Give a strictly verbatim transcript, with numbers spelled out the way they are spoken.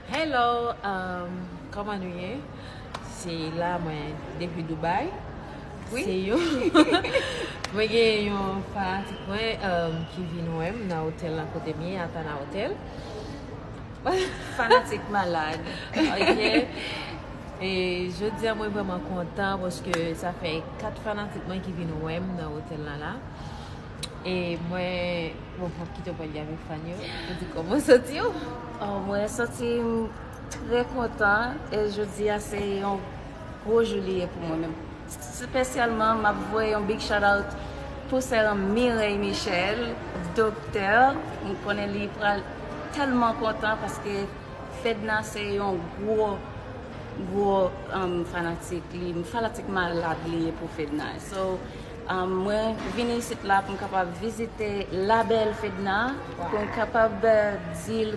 Hello, um, kòman nou ye? Se la mwen depi Dubai. Wi. Se yon mwen gen yon fanatik mwen, um, ki vin wè m nan otèl la kote m ye, Atana Hotel. Fanatik malad. Ok. E jodi a mwen vrèman kontan paske sa fè kat fanatik mwen ki vin wè m nan otèl la la. E mwen, bon, m ap kite w pale avèk fan yo. Ou di kòman w santi w? Oh, mwen santi m trè kontan e jodi a se yon gwo jou li ye pou mwen menm. Espesyalman, m ap voye yon big shout out pou sè Mireille Michel, doktè. M konnen li pral tèlman kontan paske Fedna se yon gwo, gwo um, fanatik li, fanatik malad li ye pou Fedna. So, um, mwen vini isit la pou m kapab vizite la bèl Fedna, pou m kapab uh, di l